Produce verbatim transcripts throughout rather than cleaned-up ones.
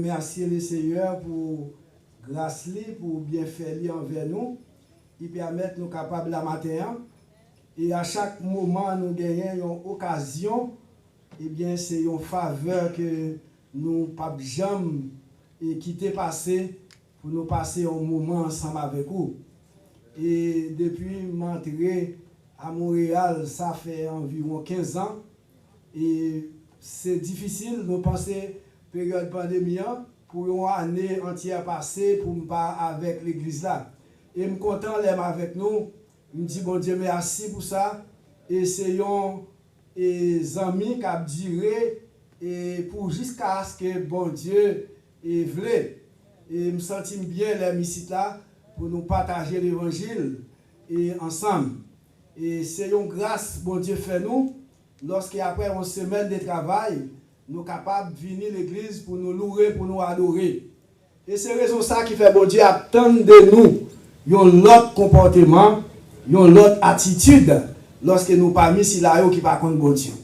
Mèsi Lesenyè pou gras li, pou byenfè li anvè nou. Li pèmèt nou kapab la maten an. E a chak moman nou genyen yon okazyon, ebyen, se yon favè ke nou p ap janm, e, kite pase pou nou pase yon moman ansanm avèk ou. E depi m antre a Monreyal, sa fè anviwon kenz an. E se difisil, nou panse peryòd pandemi an, pou yon ane antyè pase pou m pa avèk legliz la. E m kontan lè m avèk nou, m di Bondye mèsi pou sa. E se yon, e, zanmi k ap dire, e, pou jiskaske Bondye, e, vle. E m santi m byen lè m isit la pou nou pataje levanjil, e, ansanm. E se yon gras Bondye fè nou, lòske apre yon semèn de travay, nou kapab vini legliz pou nou loure, pou nou adore. E se rezon sa ki fè Bondye ap tann de nou yon lòt konpòteman, yon lòt atitid, lòske nou pami sila yo ki pa konn Bondye.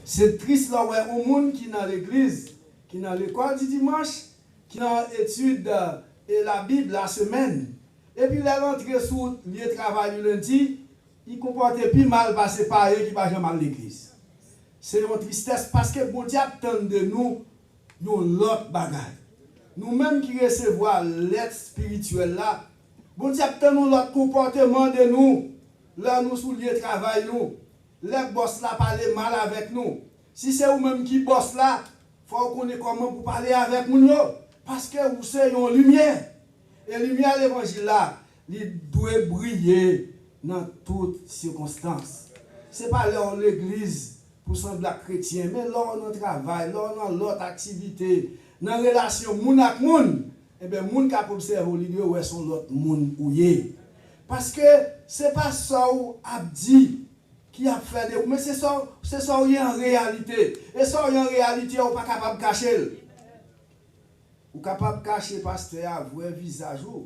Se tris lè w wè yon moun ki nan legliz, ki nan lekòl di dimanch, ki nan etid, e, Labib, lasemèn, epi lè l antre sou lye travay li lendi, li konpòte pi mal pase payen ki pa janm al legliz. Se yon tristès paske Bondye ap tann de nou yon lòt bagay. Nou menm ki resevwa lèt espirityèl la, Bondye ap tann yon lòt konpòteman de nou lè nou sou lye travay nou, lè bòs la pale mal avèk nou. Si se ou menm ki bòs la, fò w konnen kòman pou pale avèk moun yo, paske ou se yon limyè. E limyè levanjil la, li dwe briye nan tout sikonstans. Se pa lè w legliz pou w sanble ak kretyen, men lè w nan travay, lè w nan lòt aktivite, nan relasyon moun ak moun, enben, moun k ap obsève w, li dwe wè se yon lòt moun ou ye. Paske se pa sa w ap di ki ap fè de ou, men se sa, se sa w ye an reyalite. E sa w ye an reyalite a, ou pa kapab kache l. Ou kapab kache pastè a vrè vizaj ou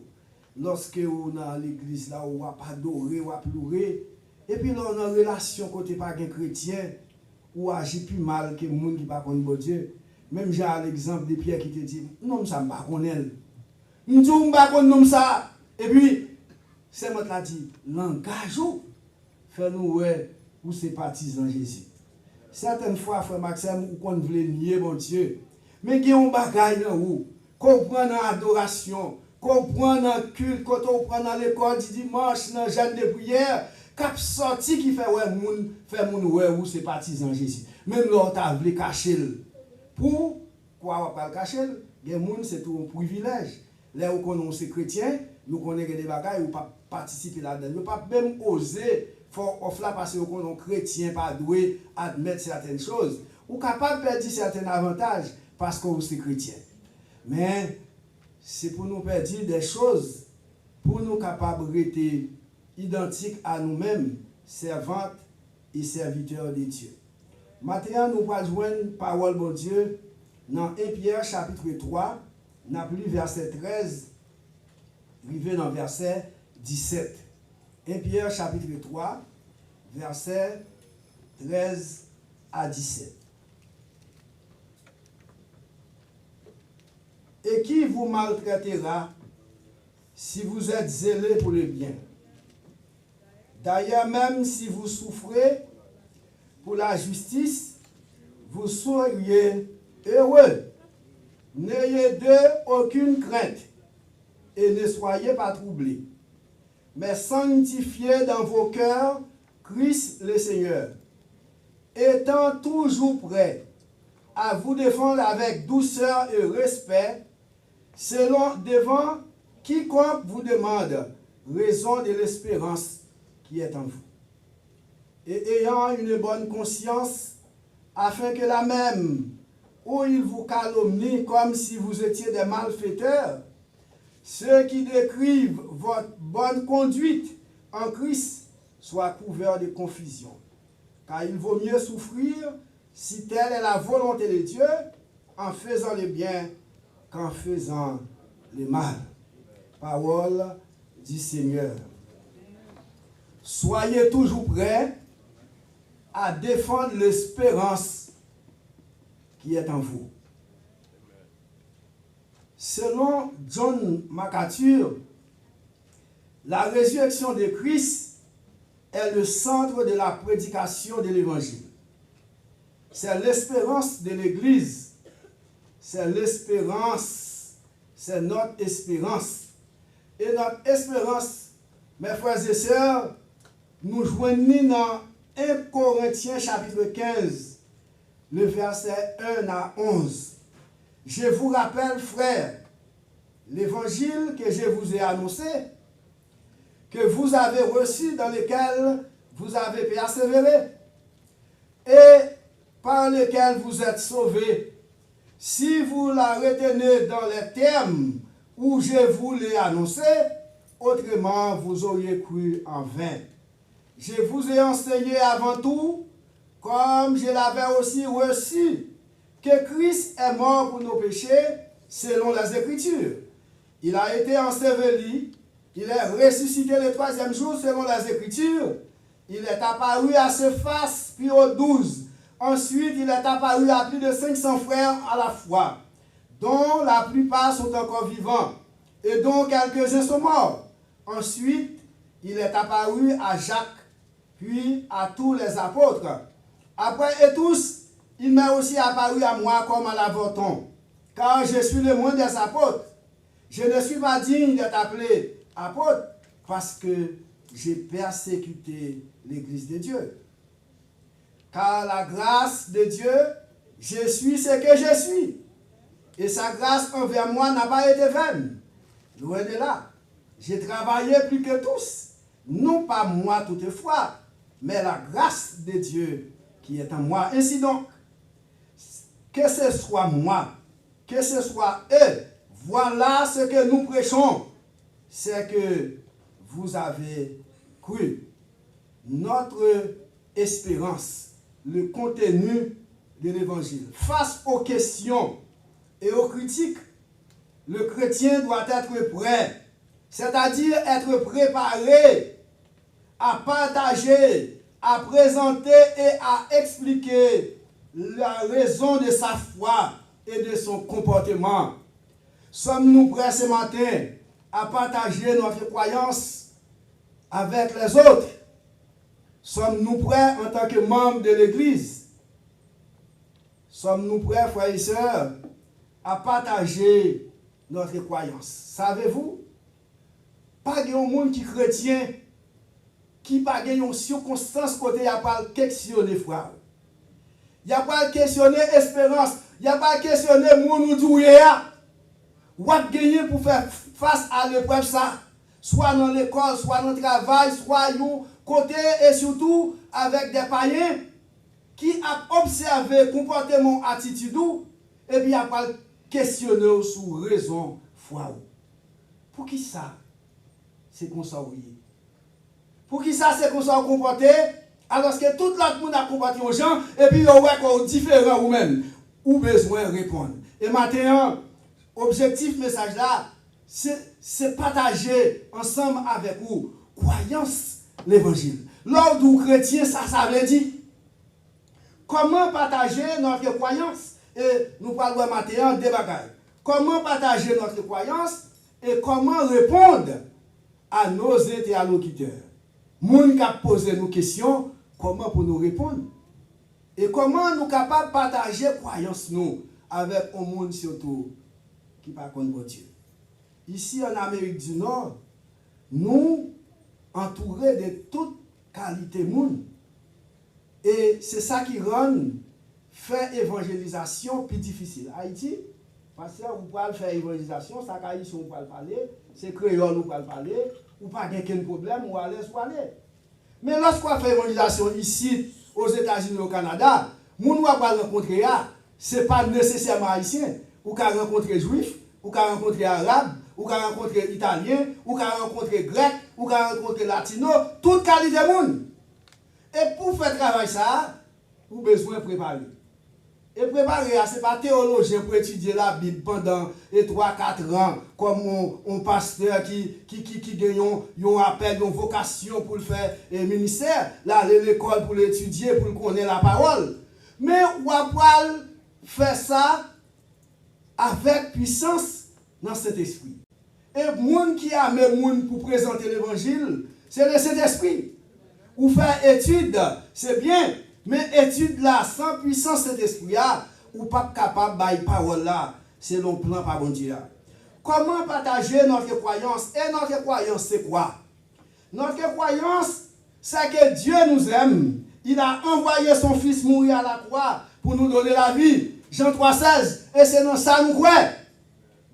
lòske ou nan legliz la, ou ap adore, w ap loure. Epi lè w nan relasyon kote pa gen kretyen, ou aji pi mal ke moun ki pa konn Bondye. Menm jan a legzanp de Pyè ki te di, "Nonm sa, m pa konnen l." M di w, "M pa konn nonm sa." Epi, sèmant la di, "Langaj ou fè nou wè ou se patizan Jezi." Sètèn fwa, frè m ak sè m, ou konn vle nye Bondye. Men gen yon bagay nan ou, ke w pran nan adorasyon, ke w pran nan kilt, kote w pran nan lekòl di dimanch, nan jèn de priyè, k ap sòti ki fè wè moun, fè moun wè ou se patizan Jezi. Menm lè w ta vle kache l. Pou Kwa w ap pral kache l, gen moun se tou yon privilèj. Lè yo konnen w se kretyen, yo konnen gen de bagay ou p ap patisipe ladan l. Yo p ap menm oze fè w òf la paske yo konnen yon kretyen pa dwe admèt sètèn choz. Ou kapab pèdi sètèn avantaj paske w se kretyen. Men, se pou nou pèdi de choz pou nou kapab rete idantik a nou menm, sèvant e sèvitè de Dye. Maten an, nou pral jwenn pawòl Bondye nan en Pyè chapit twa, n ap li vèsè trèz rive nan vèsè disèt. En Pyè chapit twa, vèsè trèz a disèt. Et qui vous maltraitera si vous êtes zélé pour le bien? D'ailleurs, même si vous souffrez pour la justice, vous seriez heureux. N'ayez d'eux aucune crainte et ne soyez pas troublés, mais sanctifiez dans vos cœurs Christ le Seigneur, étant toujours prêt à vous défendre avec douceur et respect, selon devant quiconque vous demande raison de l'espérance qui est en vous. Et ayant une bonne conscience, afin que là même où ils vous calomnient comme si vous étiez des malfaiteurs, ceux qui décrivent votre bonne conduite en Christ soient couverts de confusion. Car il vaut mieux souffrir, si telle est la volonté de Dieu, en faisant le bien qu'en faisant le mal. Parole du Seigneur. Soyez toujours prêts à défendre l'espérance qui est en vous. Selon John MacArthur, la résurrection de Christ est le centre de la prédication de l'Évangile. C'est l'espérance de l'Église. C'est l'espérance. C'est notre espérance. Et notre espérance, mes frères et sœurs, nou jwenn li nan en Korentyen chapit kenz, le vèsè en a onz. Je vous rappelle, frères, l'évangile que je vous ai annoncé, que vous avez reçu, dans lequel vous avez persévéré, et par lequel vous êtes sauvés, si vous la retenez dans les termes où je vous l'ai annoncé, autrement vous auriez cru en vain. Je vous ai enseigné avant tout, comme je l'avais aussi reçu, que Christ est mort pour nos péchés selon les Écritures. Il a été enseveli, il est ressuscité le troisième jour selon les Écritures. Il est apparu à Cephas, puis aux douze. Ensuite, il est apparu à plus de cinq cents frères à la fois, dont la plupart sont encore vivants et dont quelques-uns sont morts. Ensuite, il est apparu à Jacques, puis à tous les apôtres. Après eux tous, il m'est aussi apparu à moi comme à l'avorton, car je suis le moins des apôtres. Je ne suis pas digne d'être appelé apôtre parce que j'ai persécuté l'église de Dieu. Car la grâce de Dieu, je suis ce que je suis. Et sa grâce envers moi n'a pas été vaine. Loin de là. J'ai travaillé plus que tous, non pas moi toutefois, mais la grâce de Dieu qui est en moi. Ainsi donc, que ce soit moi, que ce soit eux, voilà ce que nous prêchons, c'est que vous avez cru. Notre espérance, le contenu de l'évangile. Face aux questions et aux critiques, le chrétien doit être prêt, c'est-à-dire être préparé à partager, à présenter et à expliquer la raison de sa foi et de son comportement. Sommes-nous prêts ce matin à partager notre croyance avec les autres? Sommes-nous prêts en tant que membres de l'Église? Sommes-nous prêts, frères et sœurs, à partager notre croyance? Savez-vous, pa gen yon moun ki kretyen ki pa gen yon sikonstans kote y ap al kesyone fwa w. Y ap al kesyone esperans. Y ap al kesyone moun ou di w ye a. W ap genyen pou fè fas a leprèv sa, swa nan lekòl, swa nan travay, swa yon kote, e sitou avèk de payen ki ap obsève konpòteman w, atitid ou, epi y ap al kesyone w sou rezon fwa w. Poukisa se konsa w ye? Poukisa se konsa w konpòte, alòske tout lòt moun ap konpòte yon jan, epi yo wè ke w diferan ou menm? Ou bezwen reponn. E maten an, objektif mesaj la, se, se pataje ansanm avèk ou kwayans levanjil. Lè w di w kretyen, sa sa vle di? Comment partager notre croyance? E nou pral wè maten an de bagay. Comment partager notre croyance et comment répondre à nos interlocuteurs? Moun k ap poze nou kesyon, kòman pou nou reponn? E kòman nou kapab pataje kwayans nou avèk yon moun sitou ki pa konn Bondye? Isi an Amerik di Nò, nou antoure de tout kalite moun. E se sa ki rann fè evanjelizasyon pi difisil. Ayiti, pastè, ou pral fè evanjelizasyon, sa k Ayisyen ou pral pale, se kreyòl ou pral pale, ou pa gen kenn pwoblèm, ou alèz pou ale. Men lòske w ap fè evanjelizasyon isit, Ozetazini, o Kanada, moun w ap pral rankontre a, se pa nesesèman Ayisyen. Ou ka rankontre Jwif, ou ka rankontre Arab, ou ka rankontre Italyen, ou ka rankontre Grèk, ou ka rankontre Latino, tout kalite moun. E pou fè travay sa a, ou bezwen prepare. E prepare a, se pa teyolojyen pou etidye Labib pandan e twa, kat an kòm yon, yon pastè ki, ki, ki, ki gen yon, yon apèl, yon vokasyon pou l fè e ministè, l ale lekòl pou l etidye, pou l konnen lapawòl. Men w ap pral fè sa avèk pwisans nan Sentespri. E moun ki ame moun pou prezante levanjil, se Lesentespri. Ou fè etid, se byen, men etid la san pwisans Sentespri a, ou p ap kapab bay pawòl la selon plan pa Bondye a. Comment partager notre croyance? Et notre croyance, c'est quoi? Notre croyance, c'est que Dieu nous aime. Il a envoyé son Fils mourir à la croix pour nous donner la vie. Jean trois seize. E se nan sa nou kwè.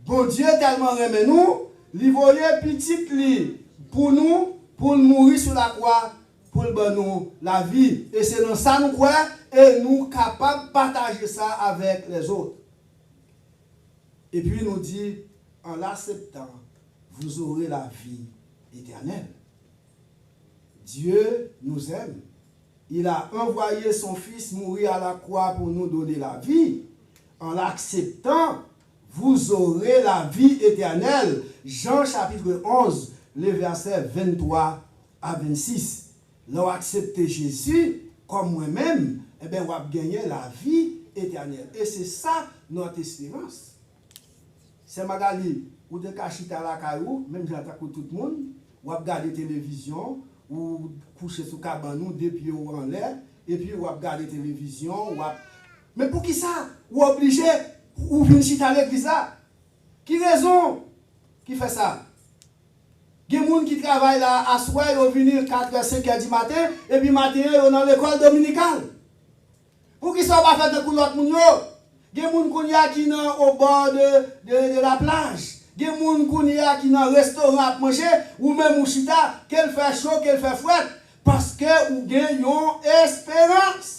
Bondye tèlman renmen nou, li voye pitit li pou nou, pou l mouri sou lakwa, pou l ban nou lavi. E se nan sa nou kwè, e nou kapab pataje sa avèk lèzòt. Epi nou di, en l'acceptant, vous aurez la vie éternelle. Dieu nous aime. Il a envoyé son Fils mourir à la croix pour nous donner la vie. En l'acceptant, vous aurez la vie éternelle. Jean chapitre onze, le verset vingt-trois à vingt-six. Lè w aksepte Jezi kòm mwen menm, enben, w ap genyen lavi etènèl. E se sa notre espérance. Sè Magali, ou te ka chita lakay ou, menm jan tankou tout moun, w ap gade televizyon, ou kouche sou kabann ou, de pye w anlè, epi w ap gade televizyon, w ap... Men poukisa ou oblije ou vin chita legliz la? Ki rezon ki fè sa? Gen moun ki travay la aswè, yo vini katrè, senkè di maten, epi maten an, yo nan lekòl dominikal. Poukisa w pa fè tankou lòt moun yo? Gen moun kounye a ki nan au bord de, de, de la plage. Gen moun kounye a ki nan restoran ap manje, ou menm ou chita, ke l fè cho, ke l fè frèt, paske ou gen yon esperans.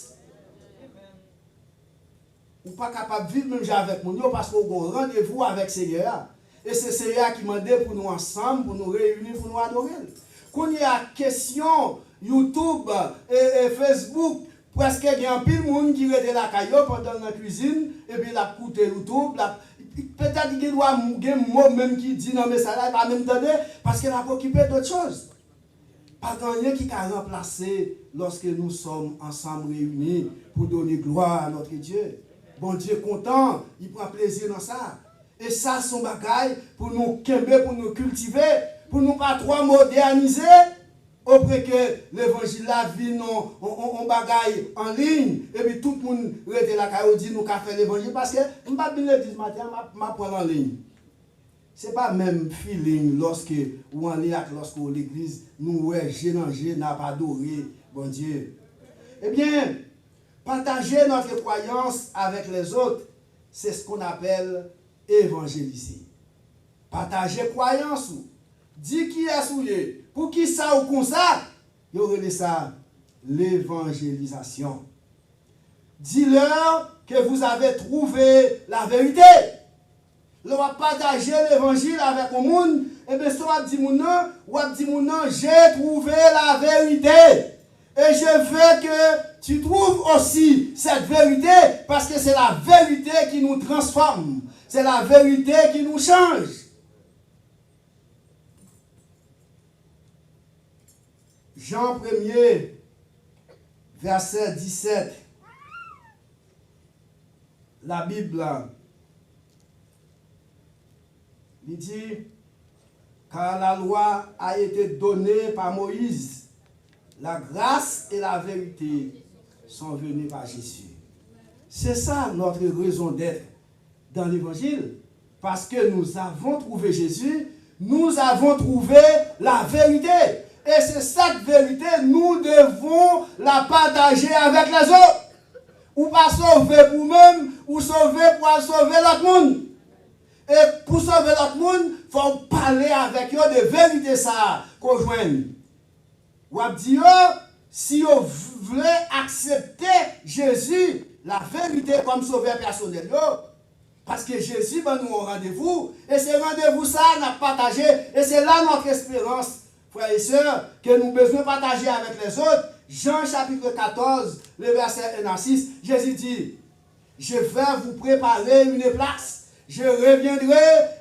Ou pa kapab viv menm jan avèk moun yo paske w gen yon randevou avèk Seyè a. E se Seyè a ki mande pou nou ansanm, pou nou reyini, pou nou adore l. Kounye a, kesyon YouTube, e, e Facebook, prèske gen anpil moun ki rete lakay yo pandan l nan kwizin, epi l ap koute YouTube, l ap, petèt li gen dwa gen mo menm ki di nan mesaj la, li pa menm tande, paske l ap okipe dòt choz. Pa gen anyen ki ka ranplase lorsque nous sommes ensemble réunis pour donner gloire à notre Dieu. Bondye kontan, li pran plezi nan sa. E sa se yon bagay pou nou kenbe, pou nou kiltive, pou nou pa twò modènize, opre ke levanjil la vin yon, yon, yon, yon bagay an liy, epi tout moun rete lakay yo di nou ka fè levanjil, paske m pa t vin legliz maten an, m ap, m ap pran l an liy. Se pa menm feeling lòske ou anliy ak lòske ou legliz, nou wè je nan je, n ap adore Bondye. Ebyen, partager notre croyance avec les autres, c'est ce qu'on appelle évangéliser. Pataje kwayans ou. Di kiyès ou ye. Poukisa ou konsa? Yo rele sa levanjelizasyon. Dis-leur que vous avez trouvé la vérité. Lè w ap pataje levanjil avèk yon moun, ebyen, sa w ap di moun nan, w ap di moun nan, j'ai trouvé la vérité. Et je veux que tu trouves aussi cette vérité, parce que c'est la vérité qui nous transforme, c'est la vérité qui nous change. Jan premye, vèsè disèt, Labib la, li di, car la loi a été donnée par Moïse, la grâce et la vérité sont venues par Jésus. C'est ça notre raison d'être dans l'évangile, parce que nous avons trouvé Jésus, nous avons trouvé la vérité. Et c'est cette vérité, nous devons la partager avec les autres. Ou pa sove pou menm, ou sove pou al sove lòt moun. E pou sove lòt moun, fò w pale avèk yo de verite sa a ke w jwenn. W ap di yo si yo v-, vle aksepte Jezi, la verite, kòm sovè pèsonèl yo. Paske Jezi ban nou yon randevou, e se randevou sa a n ap pataje, e se la notre espérance, frères et sœurs, ke nou bezwen pataje avèk lèzòt. Jan chapitre quatorze, le verset un à six, Jezi di, Je vais vous préparer une place. Je reviendrai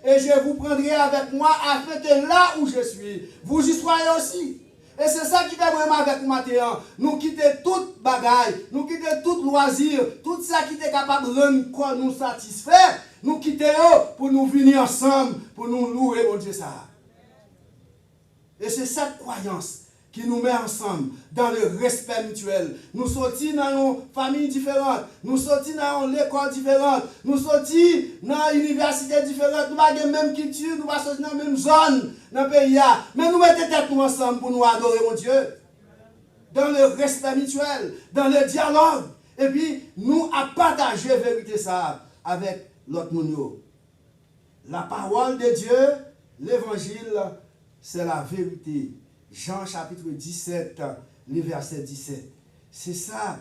et je vous prendrai avec moi afin que là où je suis, vous y soyez aussi. E se sa ki fè mwen menm avèk ou maten an, nou kite tout bagay, nou kite tout lwazi, tout sa ki te kapab rann kò nou satisfè, Nou kite yo pou nou vini ansanm, pou nou louwe Bondye sa a. E se sèt kwayans ki nou met ansanm dans le respect mutuel. Nou soti nan yon fanmi diferan, nou soti nan yon lekòl diferan, nou soti nan inivèsite diferan, nou pa gen menm kilti, nou pa soti nan menm zòn nan peyi a. Men nou mete tèt nou ansanm pou nou adore Bondye. Dans le respect mutuel, dans le dialogue. Epi nou ap pataje verite sa a avèk lòt moun yo. La parole de Dieu, l'évangile, c'est la vérité. Jean chapitre dix-sept, le verset dix-sept. C'est ça,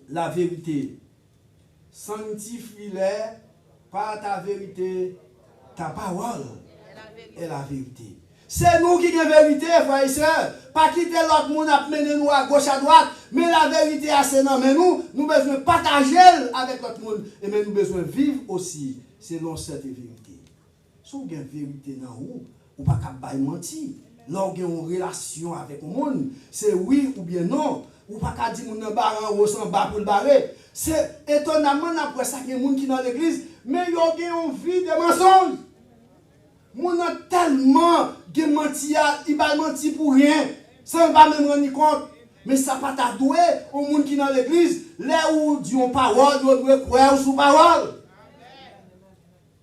la vérité. Sanctifie-les par ta vérité, ta parole est la vérité. Se nou ki gen verite, frè e sè. Pa kite lòt moun ap mennen nou agoch adwat. Men laverite a se nan men nou. Nou bezwen pataje l avèk lòt moun. E men nou bezwen viv osi selon sète verite. Si w gen verite nan ou, ou pa ka bay manti. Lè w gen yon relasyon avèk yon moun, se wi oubyen non. Ou pa ka di moun nan bare anwo san ba pou l bare. Se etonamman n ap wè sa gen moun ki nan legliz, men yo gen yon vi de mansonj. Moun nan tèlman gen manti a, li bay manti pou ryen, san l pa menm rann li kont. Men sa pa ta dwe yon moun ki nan legliz, lè ou di yon pawòl, yo dwe kwè w sou pawòl.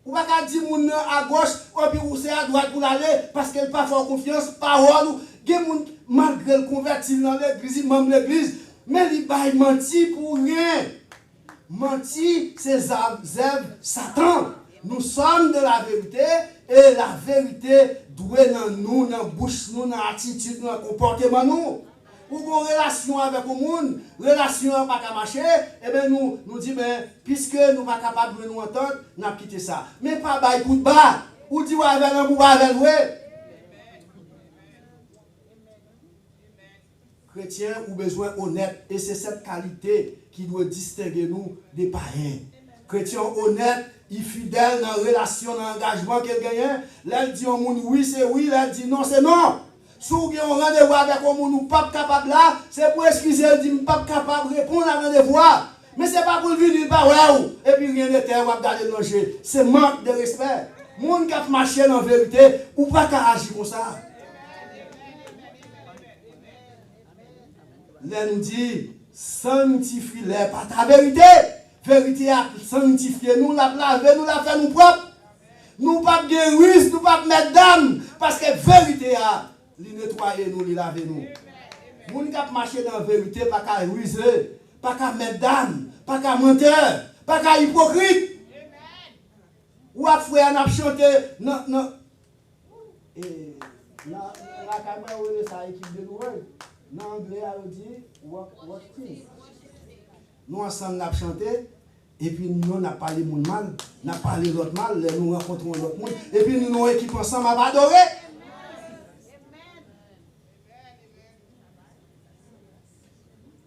Ou pa ka di moun nan agoch, epi ou se adwat pou l ale, paske l pa fè w konfyans, pawòl ou. Gen moun, malgre l konvèti, l nan legliz, li manm legliz, men li bay manti pou ryen. Manti, se zav-, zèv Satan. Nous sommes de la vérité, e laverite dwe nan nou, nan bouch nou, nan atitid nou, nan konpòteman nou. Ou gon relasyon avèk yon moun, relasyon an pa ka mache, ebyen nou, nou di, men, piske nou pa kapab jwenn yon antant, n ap kite sa. Men pa bay kout ba. Ou di w avè l, men ou pa avè l vre. Kretyen, ou bezwen onèt, e se sèt kalite ki dwe distenge nou de payen. Kretyen onèt, li fidèl nan relasyon, nan angajman ke l genyen. Lè l di yon moun wi, se wi, lè l di non, se non. Si w gen yon randevou avèk yon moun ou p ap kapab la, se pou eskize l di m p ap kapab reponn a randevou a. Men se pa pou l vini, l pa wè w, epi ryen de tè, w ap gade l nan je. Se mank de respè. Moun k ap mache nan verite, ou pa ka aji konsa. Lè nou di, sanctifie-les par ta vérité, verite a ap sanktifye nou, l ap lave nou, l ap fè nou pwòp. Nou p ap gen riz, nou p ap mèt dam, paske verite a, li netwaye nou, li lave nou. Moun k ap mache nan verite pa ka rize, pa ka mèt dam, pa ka mantè, pa ka ipokrit. W ap frè a n ap chante nan, nan, e, nan, nan lakay mwen, yo rele sa ekip de louanj. Nan anglè a, yo di work, work team. Nou ansanm, n ap chante, epi nou, n ap pale moun mal, n ap pale lòt mal, lè nou rankontre yon lòt moun, epi nou, nou ekip ansanm ap adore.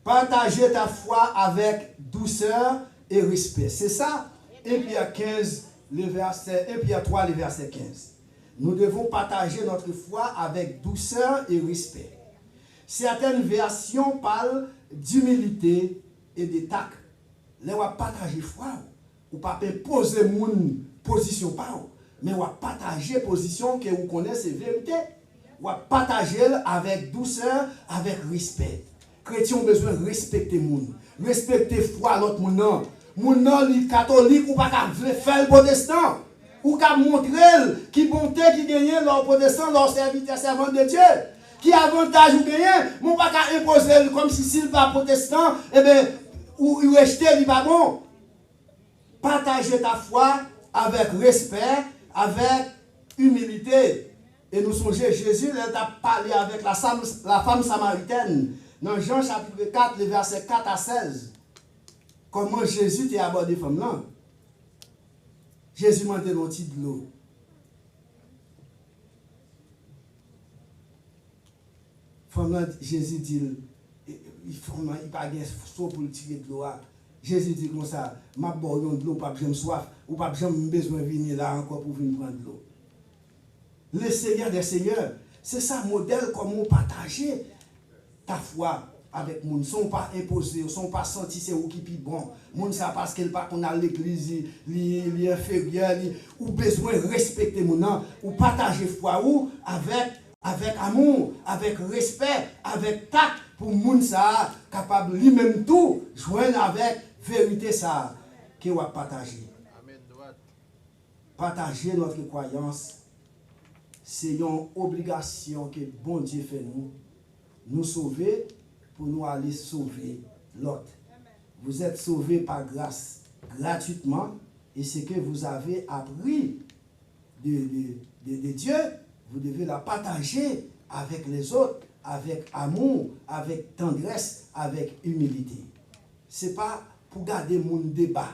Partager ta foi avec douceur et respect. Se sa, un Pierre quinze, le verset, un Pierre trois, le verset quinze. Nous devons partager notre foi avec douceur et respect. Certaines versions parlent d'humilité et de tact. Lè w ap pataje fwa w, ou p ap enpoze moun pozisyon pa w, men w ap pataje pozisyon ke ou konnen se verite. W ap pataje l avèk dousè, avèk respè. Kretyen, ou bezwen respekte moun. Respekte fwa lòt moun nan. Moun nan, li katolik, ou pa ka vle fè l pwotestan. Ou ka montre l ki bonte ki genyen lè w pwotestan, lè w sèvitè, sèvant de Dye. Ki avantaj ou genyen, men w pa ka enpoze l kòmsi si l pa pwotestan, ebyen, ou, ou rejte, li pa bon. Partager ta foi avec respect, avec humilité. E nou sonje Jezi, lè l t ap pale avèk la sam-, la fanm samaritèn, nan Jan chapit kat, le vèsè kat a sèz. Kòman Jezi te abòde fanm lan? Jezi mande l yon ti dlo. Fanm lan, Jezi di l, e, e, fanm lan, li pa gen so pou l tire dlo a. Jezi di konsa, "M ap ba w yon dlo, ou p ap janm swaf, ou p ap janm bezwen vini la ankò pou vin pran dlo." Le Seigneur des Seigneurs, se sa modèl kòman w pataje ta fwa. avèk moun, san w pa enpoze w, san w pa santi se ou ki pi bon. Moun sa, paske l pa konn al legliz, li, li, li enferyè, li, ou bezwen respekte moun nan, ou pataje fwa ou avèk, avèk amou, avèk respè, avèk tak, pou moun sa a kapab li menm tou jwenn avèk verite sa a ke w ap pataje. Pataje notre kwayans, se yon obligasyon ke Bondye fè nou. Nou sove pou nou ale sove lòt. Vous êtes sauvés par grâce, gratuitement, et ce que vous avez appris de, de, de, de Dieu, vous devez la partager avec les autres, avec amour, avec tendresse, avec humilité. Se pa pou gade moun de ba.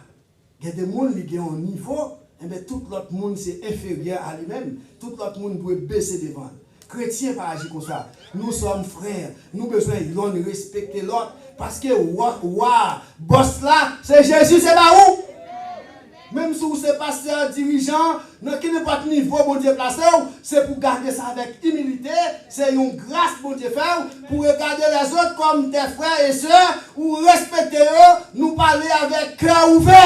Gen de moun, li gen yon nivo, enben, tout lòt moun se enferyè a li menm. Tout lòt moun dwe bese devan l. Kretyen pa aji konsa. Nou sòm frè, nou bezwen yonn respekte lòt, paske wa, wa, bòs la, se Jezi, se pa ou. Menm si w se pastè, dirijan, nan kenenpòt nivo Bondye plase w, se pou gade sa avèk imilite, se yon gras Bondye fè w, pou regade lèzòt kòm des frères et sœurs, ou respekte yo, nou pale avèk kè ouvè.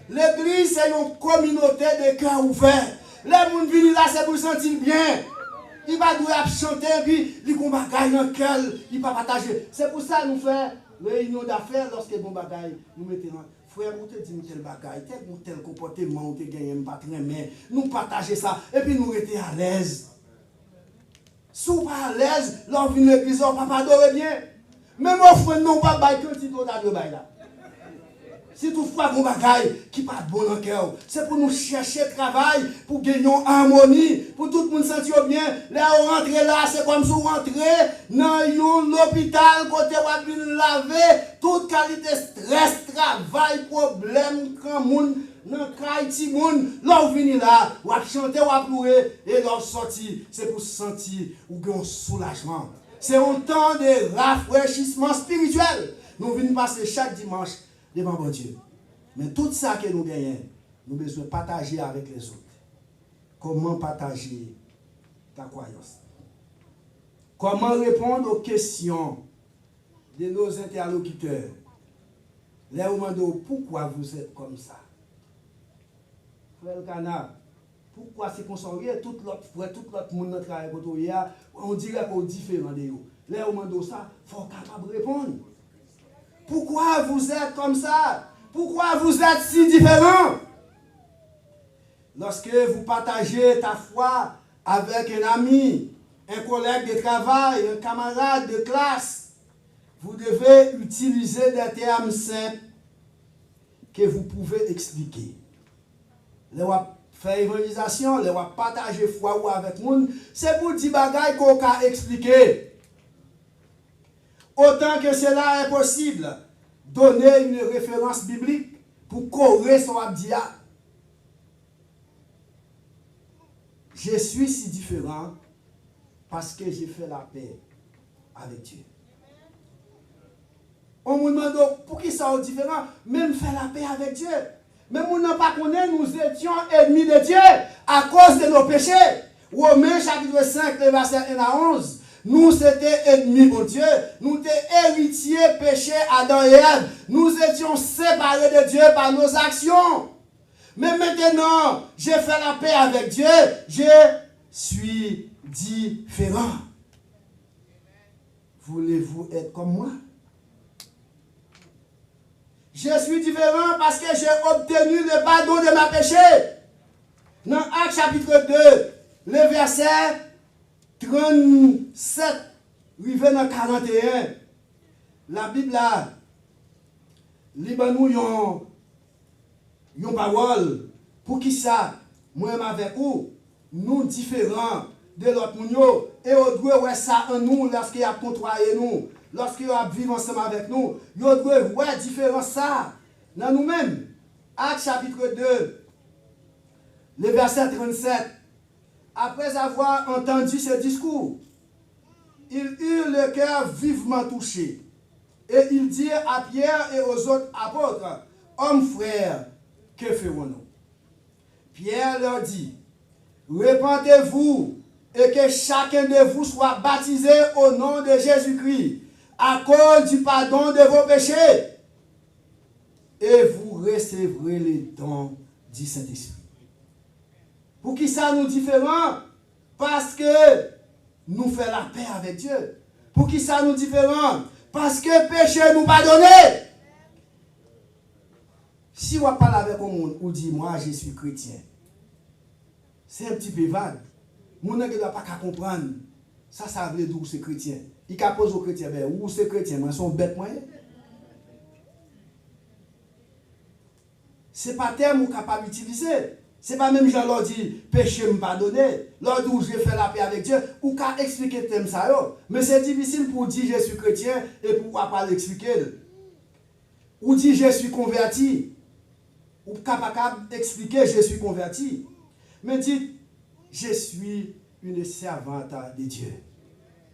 Legliz se yon kominote de kè ouvè. Lè moun vini la, se pou l santi l byen. Li pa dwe ap chante, epi li gon bagay nan kè l, li pa pataje. Se pou sa nou fè reyinyon dafè, lòske gon bagay, nou mete nan, frè m, ou te di m tèl bagay, tèl, gon tèl konpòteman ou te genyen, m pa t renmen. Nou pataje sa, epi nou rete alèz. Si w pa alèz, lè w vin legliz la, w p ap adore byen. Menm ofrann nan, w p ap bay kantite w ta dwe bay la. Si toutfwa gon bagay ki pa bon nan kè w, se pou nou chèche travay pou gen yon amoni, pou tout moun santi yo byen. Lè yo rantre la, se kòmsi w rantre nan yon lopital kote w ap vin lave tout kalite estrès, travay, pwoblèm, granmoun, nan kay timoun. Lè w vini la, w ap chante, w ap louwe, e lè w sòti, se pou w santi ou gen yon soulajman. Se yon tan de rafrechisman espirityèl. Nou vin pase chak dimanch devan Bondye. Men tout sa ke nou genyen, nou bezwen pataje avèk lèzòt. Comment partager ta croyance? Comment répondre aux questions de nos interlocuteurs? Lè yo mande w, "Pourquoi vous êtes comme ça?" Frè Elkana, poukwa se konsa w ye? Tout lòt frè, tout lòt moun nan travay kote w ye a, on dirè ke w diferan de yo. Lè yo mande w sa, fò w kapab reponn. Pourquoi vous êtes comme ça? Pourquoi vous êtes si différent? Lorsque vous partagez ta foi avec un ami, un collègue de travail, un camarade de classe, vous devez utiliser des termes simples que vous pouvez expliquer. Lè w ap fè evanjelizasyon, lè w ap pataje fwa ou avèk moun, se pou w di bagay ke w ka eksplike. Autant que cela est possible, donnez une référence biblique pou kore sa w ap di a. Je suis si différent parce que j'ai fait la paix avec Dieu. On moun mande w, "Poukisa w diferan?" Men m fè lapè avèk Dye. Men moun nan pa konnen nous étions ennemis de Dieu à cause de nos péchés. Women chapit senk, le vèsè en a onz. Nou se te enmi Bondye. Nou te eritye peche Adan e Èv. Nous étions séparés de Dieu par nos actions. Mais maintenant, j'ai fait la paix avec Dieu, je suis différent. Voulez-vous être comme moi? Je suis différent parce que j'ai obtenu le pardon de mes péchés. Nan Ak chapit de, le vèsè trannsèt rive nan karanteyen, Labib la, li ban nou yon, yon pawòl. Poukisa mwen menm avèk ou, nou diferan de lòt moun yo, e yo dwe wè sa an nou lòske y ap kontwaye nou, lòske y ap viv ansanm avèk nou, yo dwe wè diferans sa a nan nou menm. Ak chapit de, le vèsè trannsèt. Après avoir entendu ce discours, ils eurent le cœur vivement touché, et ils dirent à Pierre et aux autres apôtres, "Hommes frères, que ferons-nous?" Pierre leur dit, "Repentez-vous et que chacun de vous soit baptisé au nom de Jésus-Christ À cause du pardon de vos péchés, et vous recevrez le don du Saint-Esprit. Poukisa nou diferan? Paske nou fè lapè avèk Dye. Poukisa nou diferan? Paske peche nou padone. Si w ap pale avèk yon moun, ou di, "Moi, je suis chrétien." C'est un petit peu vague. Moun nan gendwa pa ka konprann sa sa vle di w se kretyen. Li ka poze w kretyen, "Ben, ou se kretyen, mwen se yon bèt mwen ye." Se pa tèm ou kapab itilize. Se pa menm jan lè w di, "Peche m padone." Lè w di w, "Je fais la paix avec Dieu," ou ka eksplike tèm sa yo. Men se difisil pou w di, "Je suis chrétien," epi w ap al eksplike l. Ou di, "Je suis converti." Ou ka pa kab eksplike, "Je suis converti." Men di, "Je suis une servante de Dieu."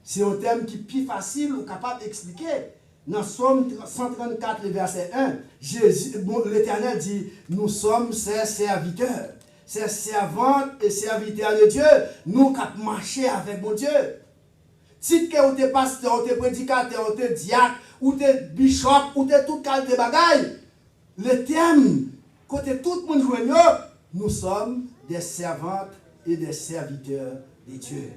Se yon tèm ki pi fasil ou kapab eksplike. Nan Sòm san trannkat, le vèsè en, Jezi, bon, Letènèl di, "Nous sommes ses serviteurs, ses servantes et serviteurs de Dieu." Nou k ap mache avèk Bondye. Tit ke ou te pastè, ou te predikatè, ou te dyak, ou te bichòp, ou te tout kalite bagay. Le tèm, kote tout moun jwenn yo, "Nous sommes des servantes et des serviteurs de Dieu."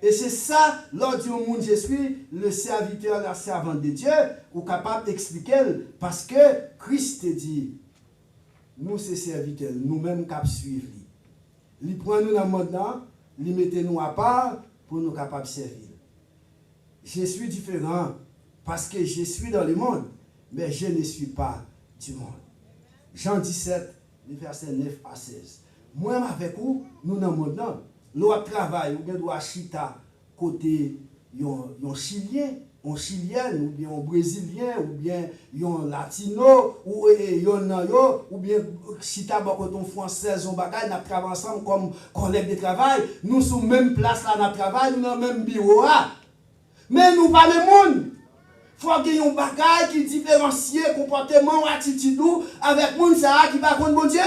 E se sa, lè w di yon moun, "Je suis le serviteur, la servante de Dieu," ou kapab eksplike l, paske Kris te di, "Nou se sèvitè l, nou menm k ap swiv li." Li pran nou nan mond nan, li mete nou apa pou nou kapab sèvi l. "Je suis différent, parce que je suis dans le monde, mais je ne suis pas du monde." Jan disèt, le vèsè nèf a sèz. Mwen avèk ou, nou nan mond nan. Lè w ap travay, ou gen dwa chita kote yon, yon Chilyen, yon Chilyèn, oubyen yon Brezilyen, oubyen yon Latino, ou, e, e, yonn nan yo, oubyen chita bò kote yon Fransèz, yon bagay, n ap travay ansanm kòm kòlèg de travay. Nou sou menm plas la, n ap travay, nou nan menm biwo a. Men nou pa menm moun. Fò gen yon bagay ki diferansye konpòteman w, atitid ou avèk moun sa a ki pa konn Bondye.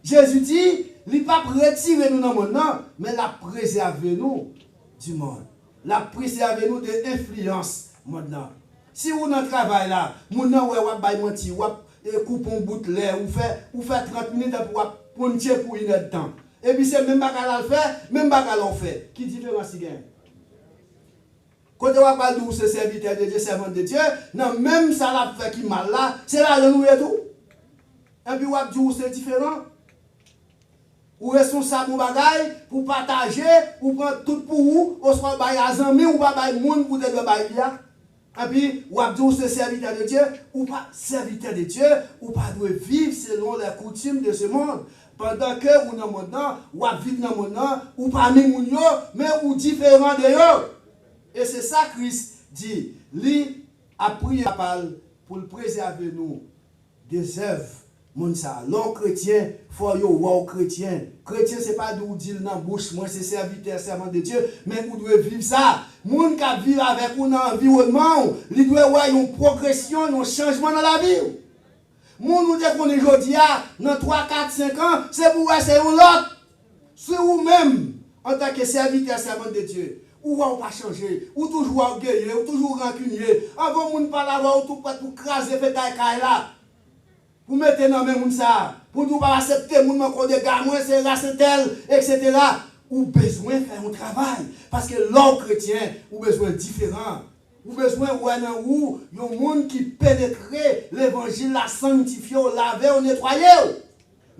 Jezi di, li p ap retire nou nan mond nan, men l ap prezève nou du monde. L ap prezève nou de enfliyans mond nan. Si ou nan travay la, moun nan wè w ap bay manti, w ap, e, koupe yon bout lè, ou fè, ou fè trant minit, epi w ap pwontye pou inèdtan. Epi se menm bagay la l fè, menm bagay la w fè. Ki diferans li gen? Kote w ap al di w se sèvitè de Dye, sèvant de Dye, nan menm sa l ap fè ki mal la, se ladan nou ye tou. Epi w ap di w se diferan. Ou responsab yon bagay pou pataje, ou pran tout pou ou, oswa w bay a zanmi, ou pa bay moun ou te dwe bay li a. Epi w ap di w se sèvitè de Dye, ou pa sèvitè de Dye, ou pa dwe viv selon les coutumes de ce monde. Pandan ke ou nan mond nan, w ap viv nan mond nan, ou pami moun yo, men ou diferan de yo. E se sa Kris di, li ap priye Papa l pou l prezève nou de zèv moun sa a. Lè w kretyen, fò yo wè w kretyen. Kretyen se pa di w di l nan bouch, "Mwen se sèvitè, sèvant de Dye," men ou dwe viv sa. Moun k ap viv avèk ou nan anviwònman w, li dwe wè yon pwogresyon, yon chanjman nan lavi w. Moun ou te konnen jodi a, nan twa, kat, senk an, se pou w wè se yon lòt. Si ou menm, antanke sèvitè, sèvant de Dye, ou wè w pa chanje, ou toujou ògeye, ou toujou rankinye, anvan moun pale avè w, ou tou prèt pou kraze fetay kay la, pou mete nan men moun sa a, pou di w pa aksepte moun nan kote ga mwen, se ras entèl, etsetera. Ou bezwen fè yon travay, paske lè w kretyen, ou bezwen diferan. Ou bezwen wè nan ou yon moun ki penetre levanjil la, sanktifye w, lave w, netwaye w.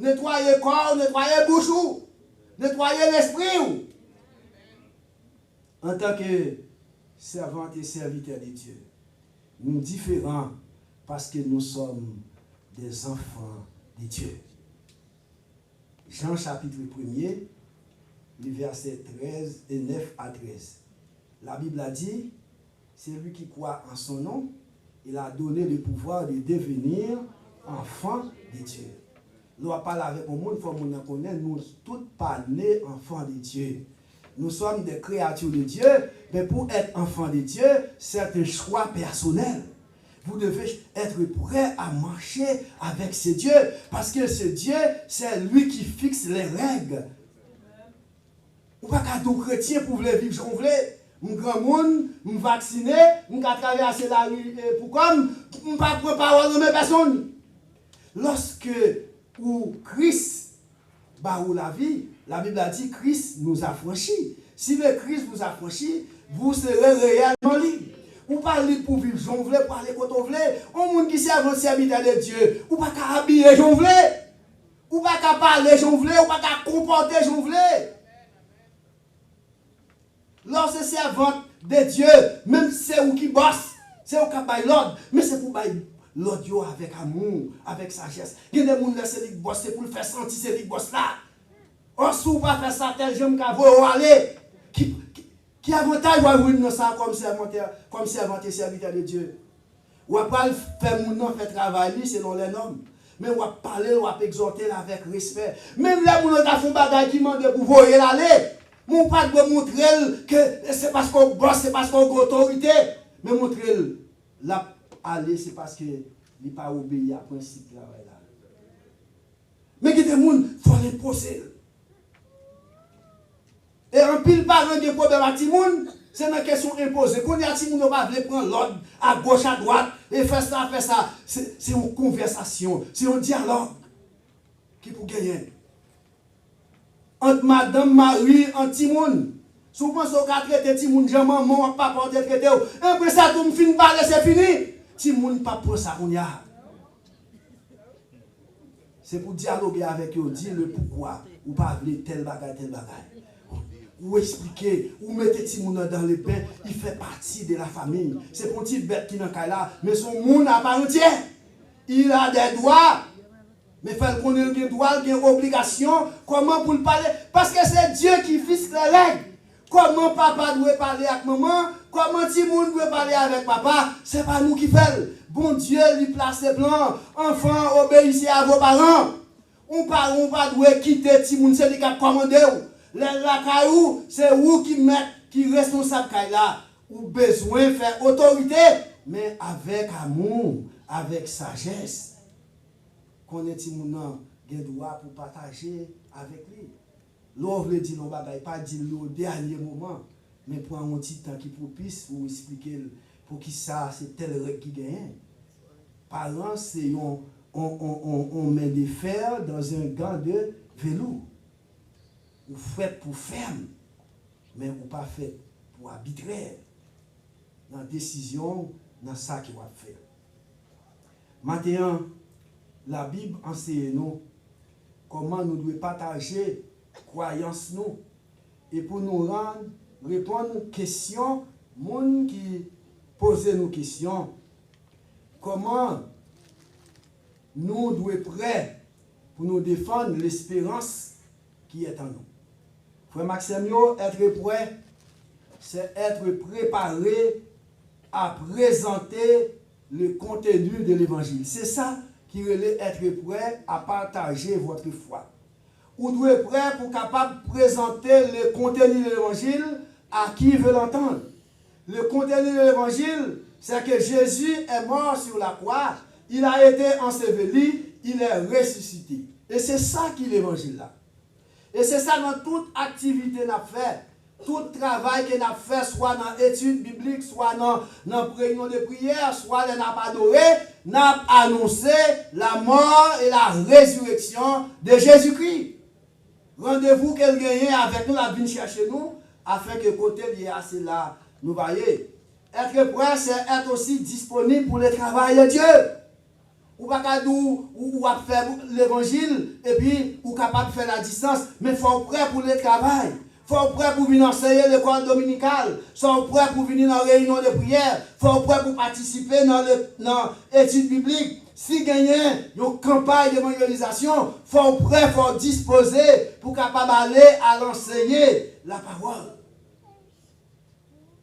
Netwaye kò w, netwaye bouch ou, netwaye lespri w. Antanke sèvant e sèvitè de Dye, nou diferan paske nou sòm des enfants de Dieu. Jan chapitre premye, li vèsè trèz e nèf a trèz. La Bible a dit, celui qui croit en son nom, il a donné le pouvoir de devenir enfant de Dieu. Lè w ap pale avèk yon moun, fò moun nan konnen nou tout pa ne enfant de Dieu. Nous sommes des créatures de Dieu, mais pour être enfant de Dieu, c'est un choix personnel. Vous devez être prêt à marcher avec ce Dieu, parce que ce Dieu, c'est lui qui fixe les règles. Ou pa ka di w kretyen pou w vle viv jan w vle. M granmoun, m vaksine, m ka travèse lari, e, pou kò m, m pa pran pawòl nan men pèsonn. Lòske ou Kris ba ou lavi, Labib la di, Christ nous affranchit. Si le Christ vous affranchit, vous serez réellement libre. Ou pa lib pou viv jan w vle, pou ale kote w vle. Yon moun ki sèvant, sèvitè de Dye, ou pa ka abiye jan w vle. Ou pa ka pale jan w vle, ou pa ka konpòte jan w vle. Lè w se sèvant de Dye, menm si se ou ki bòs, se ou k ap bay lòd, men se pou w bay lòd yo avèk amou, avèk sajès. Gen de moun lè se li k bòs, se pou l fè santi se li k bòs la. Ò, si w pa fè sa, tèl jan m ka voye w ale. Ki, ki, ki avantaj w ap jwenn nan sa kòm sèvant, kòm sèvant e sèvitè de Dye? W ap pral fè moun nan fè travay li selon lè nòm. Men w ap pale l, w ap egzòte l avèk respè. Menm lè moun nan ta fè yon bagay ki mande pou voye l ale, men w pa dwe montre l ke se paske w bòs, se paske w gen otorite. Men montre l, l ap ale, se paske li pa obeyi a prensip travay la. Men gen de moun, fò l enpoze l. E anpil paran gen pwoblèm ak timoun, se nan kesyon enpoze. Kounye a, timoun yo pa vle pran lòd agoch, adwat, e fè sa, fè sa. Se, se yon konvèsasyon, se yon dyalòg ki pou genyen ant madanm, mari, ant timoun. Si w panse w ka trete timoun jan manman w ak papa w te trete w, apre sa tou m fin pale, se fini. Timoun p ap pran sa kounye a. Se pou dyaloge avèk yo, di le poukwa ou pa vle tèl bagay, tèl bagay. Ou eksplike, ou mete timoun nan dans le bain, li fè pati de la famille. Se pa yon ti bèt ki nan kay la, men se yon moun apar antye. Il a des droits. Men fè l konnen l gen dwa, l gen obligasyon, kòman pou l pale, paske se Dye ki fiks lè règ. Kòman papa dwe pale ak manman, kòman timoun dwe pale avèk papa, se pa nou ki fè l. Bondye li plase plan, enfants, obéissez à vos parents. Yon paran ou pa dwe kite timoun, se li k ap kòmande w. Lè l lakay ou, se ou ki mèt, ki responsab kay la. Ou bezwen fè otorite, men avèk amou, avèk sajès. Konnen timoun nan gen dwa pou pataje avèk li. Lè w vle di l yon bagay, pa di l li o dènye moman, men pran yon ti tan ki pwopis pou w eksplike l poukisa se tèl règ ki genyen. Paran se yon, on, on, on, on men de fè dans un gant de velours. Ou fèt pou fèm, men ou pa fèt pou abitrè nan desizyon w, nan sa ke w ap fè. Maten an, Labib anseye nou kòman nou dwe pataje kwayans nou e pou nou rann, reponn kesyon moun ki poze nou kesyon, kòman nou dwe prè pou nou defann lesperans ki est en nous. Frè m ak sè m yo, être prêt, c'est être préparé à présenter le contenu de l'évangile. Se sa ki rele être prêt à partager votre foi. Ou dwe prè pou kapab prezante le contenu de l'évangile à qui veut l'entendre. Le contenu de l'évangile, c'est que Jésus est mort sur la croix, il a été enseveli, il est ressuscité. E se sa ki levanjil la. E se sa nan tout aktivite n ap fè, tout travay ke n ap fè, swa nan etid biblik, swa nan, nan reyinyon de priyè, swa lè n ap adore, n ap anonse la mort et la résurrection de Jésus-Christ. Randevou ke l genyen avèk nou, l ap vin chèche nou, afin ke kote l ye a, se la nou va ye. Être prêt, c'est être aussi disponible pour le travail de Dieu. Ou pa ka di w, ou, ou ap fè levanjil, epi ou kapab fè l a distans, men fò w prè pou le travay. Fò w prè pou vin anseye lekòl dominikal. Fò w prè pou vini nan reyinyon de priyè. Fò w prè pou patisipe nan le, nan etid biblik. Si genyen yon kanpay devanjelizasyon, fò w prè, fò w dispoze pou kapab ale al anseye lapawòl.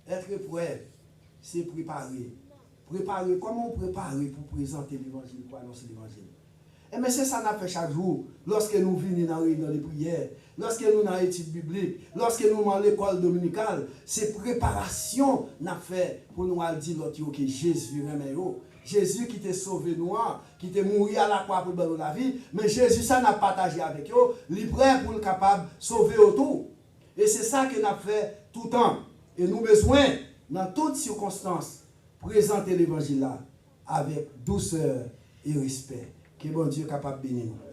Être prêt, se prepare. Prepare, kòman w prepare pou prezante levanjil, pou anonse levanjil? Enben, se sa n ap fè chak jou. Lòske nou vini nan reyinyon de priyè, lòske nou nan etid biblik, lòske nou nan lekòl dominikal, se preparasyon n ap fè pou nou al di lòt yo ke Jezi renmen yo. Jezi ki te sove nou an, ki te mouri alakwa pou l ban nou lavi, men Jezi sa n ap pataje avèk yo, li prè pou l kapab sove yo tou. E se sa ke n ap fè toutan. E nou bezwen, nan tout sikonstans, prezante levanjil la avèk dousè e respè. Ke Bondye kapab beni nou.